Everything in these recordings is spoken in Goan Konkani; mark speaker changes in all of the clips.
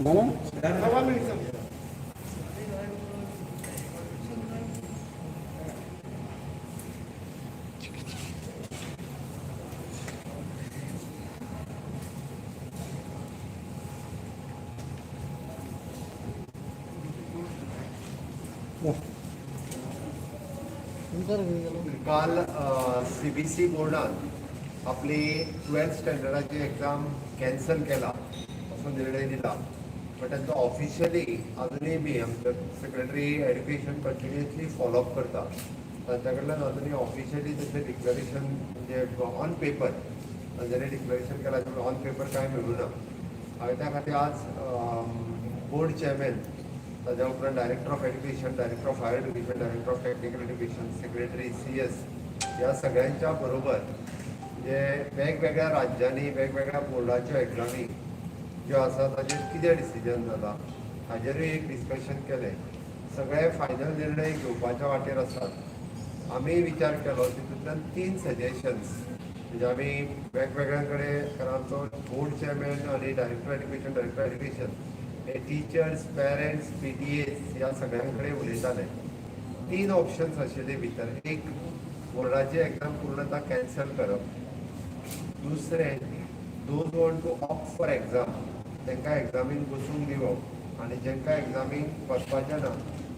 Speaker 1: झाला.
Speaker 2: 1.25 मिनिट.
Speaker 3: काल सीबीसी बोर्डान आपली ट्वेल्थ स्टँडर्डाची एक्झाम कॅन्सल केला असो निर्णय दिला, बट तांचो ऑफिशियली अजुनूय बी आमचो सेक्रेटरी एड्युकेशन कंटिन्युअसली फॉलोअप करता. तांच्या कडल्यान अजुनूय ऑफिशियली तशें डिक्लरेशन, म्हणजे ऑन पेपर तांच्यांनी डिक्लरेशन केलां, ऑन पेपर कांय मेळूं ना. हांवें त्या खातीर आज बोर्ड चेअरमॅन, ताज्या उपरांत Director of Education, Director of Higher Education, Director of Technical Education, Secretary, CS ह्या सगळ्यांच्या बरोबर जे वेगवेगळ्या राज्यांनी वेगवेगळ्या बोर्डाच्यो एग्जामी ज्यो आसा ताजेर कितें डिसिजन जाला हाजेरूय एक डिस्कशन केलें. सगळे फायनल निर्णय घेवपाच्या वाटेर आसात. आमी विचार केलो, तितूंतल्यान तीन सजेशन्स, म्हणजे आमी वेगवेगळ्या कडेन, कारण आमचो बोर्ड चेअरमॅन आनी डायरेक्टर एड्युकेशन, डायरेक्टर एड्युकेशन हे टिचर्स, पेरंट्स, पीटीएस ह्या सगळ्यां कडेन उलयताले. तीन ऑप्शन्स आशिल्ले भितर. एक, बोर्डाची एक्झाम पूर्णतः कॅन्सल करप. दुसरें, those want to opt for exam तांकां एग्जामीक बसूंक दिवप आनी जांकां एग्जामीक बसपाचें ना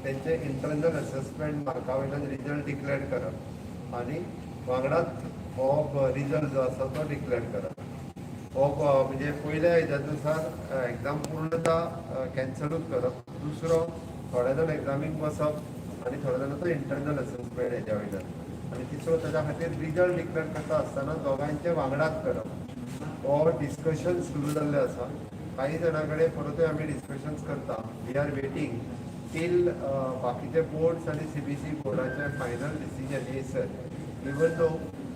Speaker 3: तेंचे इंटरनल असेसमेंट मार्का वयल्यान रिजल्ट डिक्लेअर करप आनी वांगडाच हो रिजल्ट जो आसा तो डिक्लेअर करप. हो म्हणजे पयल्या हेज्या नुसार एक्झाम पूर्णतः कॅन्सलूच करप. दुसरो, थोडे जाण एग्जामीक बसप आनी थोडे जाणांचो इंटरनल असेसमेंट हेज्या वयल्यान आनी तिसरो, ताच्या खातीर रिजल्ट डिक्लेअर करता आसतना दोगांयचे वांगडाच करप. हो डिस्कशन सुरू जाल्लें आसा. काही जाणां कडेन परतूय आमी डिस्कशन्स करता. We are waiting till बाकीचे बोर्ड्स आनी सीबीसी बोर्डाचे फायनल डिसिजन येयसर. इवन दो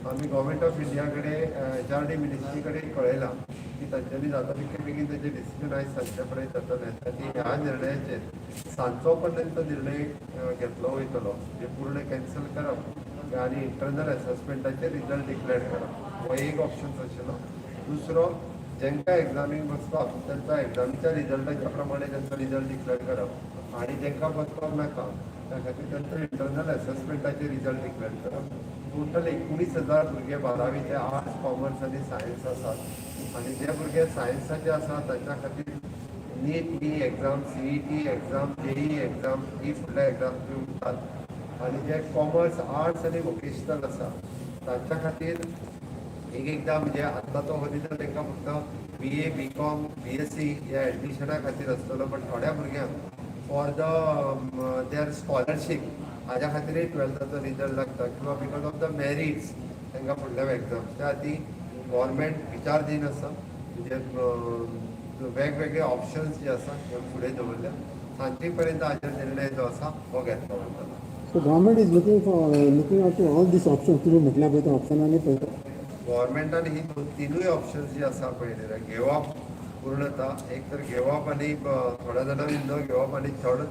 Speaker 3: आमी गव्हर्मेंट ऑफ इंडिया कडेन, एचआरडी मिनिस्ट्री कडेन कळयलां की तांच्यांनी जाता तितके बेगीन तांचे डिसिजन आयज सांजचे पर्यंत जातलें. आनी ह्या निर्णयाचेर सांजचो पर्यंत निर्णय घेतलो वयतलो, म्हणजे पूर्ण कॅन्सल करप आनी इंटरनल असेसमेंटाचेर रिजल्ट डिक्लेअर करप हो एक ऑप्शन आशिल्लो. दुसरो, जांकां एग्जामीक बसपाक तांकां एग्जामीच्या रिजल्टाच्या प्रमाणे तांचो रिजल्ट डिक्लेअर करप आनी जांकां बसपाक नाका त्या खातीर तांचो इंटरनल असेसमेंटाचे रिजल्ट डिक्लेअर करप. टोटल 19,000 भुरगे बारावीचे आर्ट्स, कॉमर्स आनी सायन्स आसात आनी जे भुरगे सायन्साचे आसा तांच्या खातीर नीट ही exam, CET exam, JEE exam ही फुडल्या एग्जाम उरतात आनी जे कॉमर्स, आर्ट्स आनी वोकेशनल आसा तांच्या खातीर एक एकदां, म्हणजे आतां तो हो रिजल्ट तांकां फक्त बीए, बी कॉम, बीएससी ह्या एडमिशना खातीर आसतलो, बट थोड्या भुरग्यांक फॉर the there scholarship हाज्या खातीरय ट्वेल्थाचो रिजल्ट लागता किंवा because of the merits तांकां फुडल्या एग्जाम. त्या खातीर गव्हर्मेंट विचारधीन आसा, म्हणजे वेगवेगळे ऑप्शन्स जे आसा हे फुडें दवरल्या. सांजे पर्यंत हाजेर निर्णय जो आसा हो घेतलो वतलो.
Speaker 1: So government is looking out to all these options. तुम्ही म्हटल्या पळय त्या ऑप्शनांनी पळयता.
Speaker 3: गव्हर्मेंटान ही दोन तिनूय ऑप्शन्स जी आसा पळय घेवप पूर्णतः, एक तर घेवप आनी थोड्या जाणांनी न घेवप आनी थोडो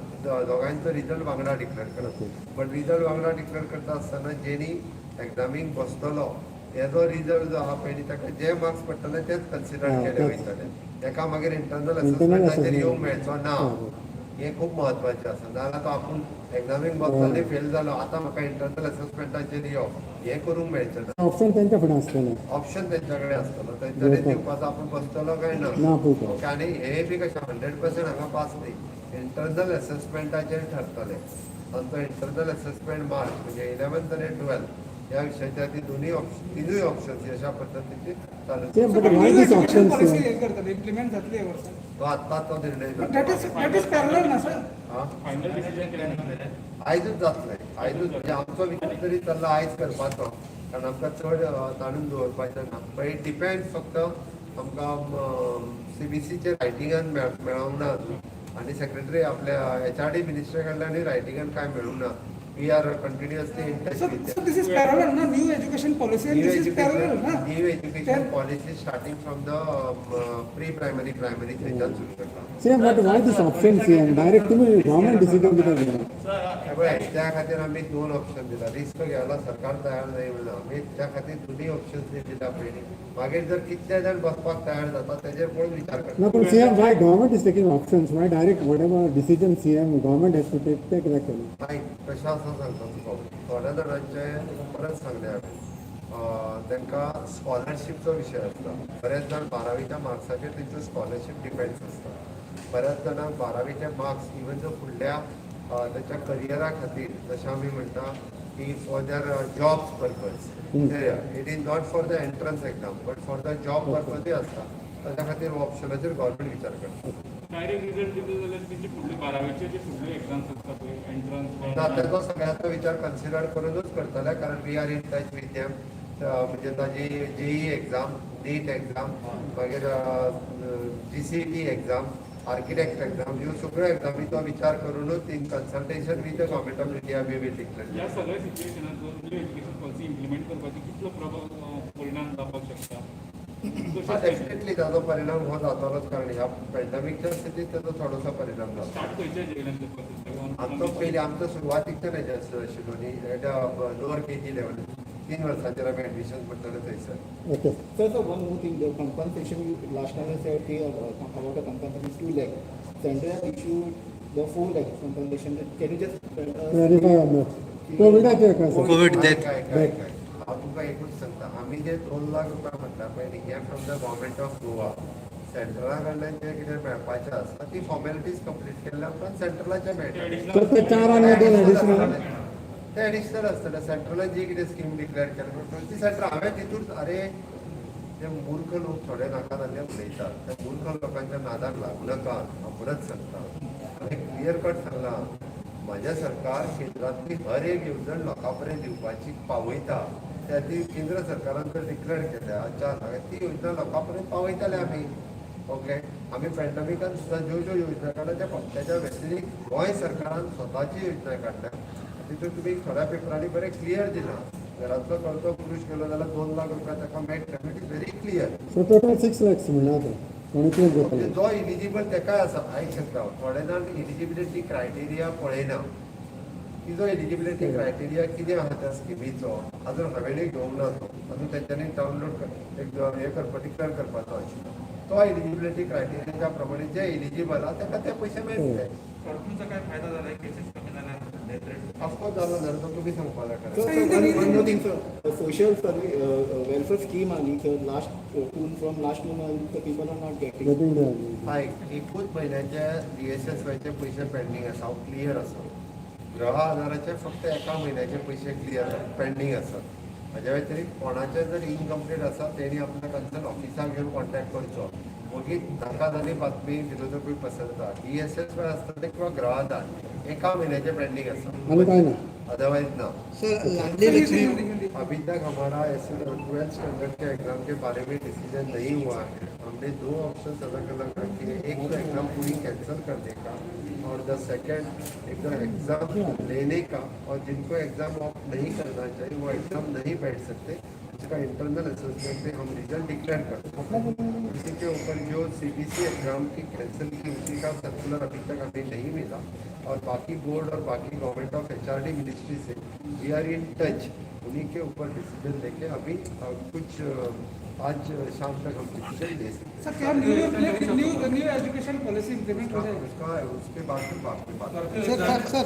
Speaker 3: दोगांयचो रिजल्ट वांगडा डिक्लेअर करप. बट रिजल्ट वांगडा डिक्लेअर करता आसतना जेणी एग्जामीक बसतलो तेजो रिजल्ट जो आहा पळय न्ही, ताका जे मार्क्स पडटले तेच कन्सिडर केले वयतले. ताका मागीर इंटरनल
Speaker 1: Internal
Speaker 3: असेसमेंटाचेर
Speaker 1: assessment.
Speaker 3: येवंक मेळचो ना. हें खूब म्हत्वाचें आसा. नाजाल्यार तो आपूण एग्जामीक बसलो आनी फेल जालो, आतां म्हाका इंटरनल असेसमेंटाचेर यो, हें करूंक मेळचें ना.
Speaker 1: ऑप्शन त्यांच्या फुडें आसतलें.
Speaker 3: ऑप्शन तेंच्या कडेन आसतलो, तेंच्यांनी दिवपाचो, आपूण बसतलो काय ना.
Speaker 1: ना पळयता.
Speaker 3: ओके, आनी हे बी कशें 100% हांगा पास न्ही, इंटरनल असेसमेंटाचेर ठरतलें. तांचो इंटरनल असेसमेंट मार्क, म्हणजे इलेवन्थ आनी ट्वेल्थ ह्या विशयाच्या ती दोनूय ऑप्शन, तिनूय ऑप्शन्स अशा पद्दतीचे चालू.
Speaker 1: But why this options?
Speaker 2: Policy हे करतले, इम्प्लिमेंट जातली हे वर्सा.
Speaker 3: तो आत्ता तो निर्णय
Speaker 2: That is parallel ना सर?
Speaker 3: हा.
Speaker 4: फायनल डिसिजन केल्यानंतर
Speaker 3: आयजूच जातलें, आयजूच. म्हणजे आमचो विचार तरी चल्ला आयज करपाचो, कारण आमकां चड ताणून दवरपाचें ना. बट it depend, फक्त आमकां सीबीसीचे रायटिंगान मेळोंक ना अजून आनी सेक्रेटरी आपल्या एचआरडी मिनिस्टर कडल्यानूय रायटिंगान कांय मेळूंक ना. We are continuously in touch
Speaker 2: So,
Speaker 3: with
Speaker 2: so this is parallel, na? New education policy and
Speaker 3: New
Speaker 2: this is parallel,
Speaker 3: education,
Speaker 2: na?
Speaker 3: new education policy starting from the pre primary, primary थंयच्यान सुरू करता.
Speaker 1: CM, but why this option, CM? Direct तुम्ही गव्हर्नमेंट डिसिजन कित्याक घेना?
Speaker 3: हे पळय, त्या खातीर आमी दोन ऑप्शन दिला. रिस्क घ्यायला सरकार तयार नाही म्हणून आमी त्या खातीर दोन्ही ऑप्शन्स दिला पयलीं. मागीर जर कितले जाण बसपाक तयार जाता तेजेर पळोवन विचार करता.
Speaker 1: ना, पण CM, why government is taking options? Why direct whatever decision CM, government has to take, ते कित्याक केलें?
Speaker 3: आयक, कशें आसा सांगता तुका, थोड्या जाणांचे परत सांगले हांवें, तांकां स्कॉलरशीपचो विशय आसता. बरेच जाण बारावीच्या मार्क्साचेर तेंच्यो स्कॉलरशीप डिपेंड्स आसता. बऱ्याच जाणांक बारावीचे मार्क्स इवन जो फुडल्या ताच्या करियरा खातीर, जशें आमी म्हणटा की for their jobs purpose, it is not for the entrance exam but for the job पर्पजूय आसता, ताच्या खातीर ऑप्शनाचेर गव्हर्मेंट विचार करता.
Speaker 4: डायरेक्ट रिझल्ट दिले जाल्यार तेचे फुडले बारावेचे जे फुडले एक्झाम्स आसता पळय, एंट्रन्स?
Speaker 3: ना, ताचो सगळ्याचो विचार कन्सिडर करूनच करतले, कारण we are in touch with them. म्हणजे ताजी जेई एक्झाम, नीट एक्झाम, मागीर जीसीईटी एक्झाम, आर्किटेक्ट एक्झाम, ह्यो सगळ्यो एक्झामीचो विचार करूनच in consultation with the Government of India we will declare.
Speaker 4: ह्या सगळ्या सिच्युएशनाचो न्यू एज्युकेशन पॉलिसी इम्प्लिमेंट करपाची कितलो प्रभाव, परिणाम जावपाक शकता?
Speaker 3: डेफिनेटली ताजो परिणाम हो जातलोच, कारण ह्या पॅन्डेमिकच्या स्थितीत ताजो थोडोसो परिणाम जाता.
Speaker 4: स्टार्ट खंयच्या जेवल्यान करपाक?
Speaker 3: आमचो पयलीं, आमचो सुरवातीकच्यान हेजें आशिल्लो न्ही, एट लोअर के जी लेवल, 3 वर्सांचेर आमी एडमिशन करतले थंयसर.
Speaker 1: Okay.
Speaker 5: Sir, sir, one more thing, the compensation you last time you said ki, about the compensation 2 lakh. Center has issued the 4 lakh compensation. Can you just
Speaker 1: Clarify on that. कोविडाचेर काय sir?
Speaker 6: Covid death.
Speaker 3: काय काय काय, हांव तुमकां एकूच सांगता, आमी जे 2 लाख रुपया म्हटला पळय न्ही, हे from the Government of Goa. सेंट्रला कडल्यान जे कितें मेळपाचें आसता ती फॉर्मेलिटीज कंप्लीट केल्या उपरांत सेंट्रलाचें मेळटा.
Speaker 1: तर ते चार आनी दोन एडिशनल?
Speaker 3: ते एडिशनल आसतलें. सेंट्रलान जी कितें स्कीम डिक्लेअर केल्या ती सेंट्रल हांवें तितून, अरे, ते मूर्ख लोक थोडे नाका जाल्ले उलयतात, त्या मूर्ख लोकांच्या नादाक लागू नाका. हांव परत सांगता, हांवें क्लियर कट सांगलां, म्हाजें सरकार केंद्रांतली हर एक येवजण लोकां पर्यंत दिवपाची पावयता. त्या ती केंद्र सरकारान जर डिक्लेअर केल्या 4 लाख, ती योजना लोकां पर्यंत पावयतले आमी. ओके, आमी पॅन्डमिकान सुद्दां ज्यो ज्यो योजना काडल्या त्या, त्याच्या व्यतिरिक्त गोंय सरकारान स्वताची योजना काडल्या. तितून तुमी थोड्या पेपरांनी बरें क्लियर दिलां, घरांतलो कर्तो पुरूश गेलो जाल्यार 2 लाख रुपया ताका मेळटा. It is very clear.
Speaker 1: So total 6 lakhs म्हणल्यार आतां कोणीतलेच जातलें.
Speaker 3: जो इलिजिबल तेकाय आसा. आयक शकता, थोडे जाण इलिजिबिलिटी क्रायटेरिया पळयना. तिजो एलिजिबिलिटी क्रायटेरिया कितें आहा त्या स्किमीचो, अजून हांवेंय घेवंक ना तो. अजून तेंच्यांनी डावनलोड एक हे करपा, डिक्लेअर करपाचो आशिल्लो तो. एलिजिबिलिटी क्रायटेरिया प्रमाणे जे एलिजिबल आहा ताका ते पयशे मेळटले.
Speaker 7: फॉर्च्यूनचा काय फायदा झालाय? केसेस कमी झाल्या, डेथ रेट?
Speaker 3: ऑफकोर्स जालो जाल्यार तो तुमी सांगपा जाय.
Speaker 5: Sir,
Speaker 2: Sir,
Speaker 5: sir, one more thing, sir. A social survey, welfare scheme आली, sir, last two, from last 2 months, the people are not getting.
Speaker 1: Getting the
Speaker 3: आयक, एकूच म्हयन्याचे डी एस एस वायचे पयशे पेंडींग आसा, हांव क्लियर आसा. गृह आधाराचे फक्त एका म्हयन्याचे पयशे क्लियर पेंडींग आसात. हाज्या व्यतिरिक्त कोणाचे जर इनकम्प्लीट आसा, तेणी आपल्या कन्सर्न ऑफिसाक घेवन कॉन्टॅक्ट करचो. वगीत नाका जाली बातमी विरोधकूय पसरता. डी एस एस वाय आसतले किंवा गृह आधार एका म्हयन्याचे पेंडींग आसा.
Speaker 1: आनी काय ना?
Speaker 3: अदरवायज ना.
Speaker 6: सर, लाडली लक्ष्मी
Speaker 3: अभी तक हमारा ऐसे twelfth standard K exam K बारे में डिसीजन नहीं हुआ है. हमने दो ऑप्शन अलग अलग रखे हैं. एक तो एग्जाम पूरी कैंसिल करने का और the second एकदम एग्जाम लेने का, और जिनको एग्जाम ऑप्ट नहीं करना चाहिए वो एग्जाम नहीं बैठ सकते, उसका इंटरनल असेसमेंट में हम रिजल्ट डिक्लेयर करते हैं. इसी के ऊपर जो सीबीएसई एग्जाम की कैंसिल की, उसी का सर्कुलर अभी तक हमें नहीं मिला और बाकी बोर्ड और बाकी government of HRD ministry Se we are in touch. उन्हीं के ऊपर डिसीजन लेके अभी कुछ आज शाम तक हम डिसीजन ले सकते
Speaker 2: सर, क्या new new new education policy implement हो
Speaker 3: हैं.
Speaker 2: जाएगी?
Speaker 3: उसका उसके बाद फिर बात की बात.
Speaker 6: Sir, sir, sir.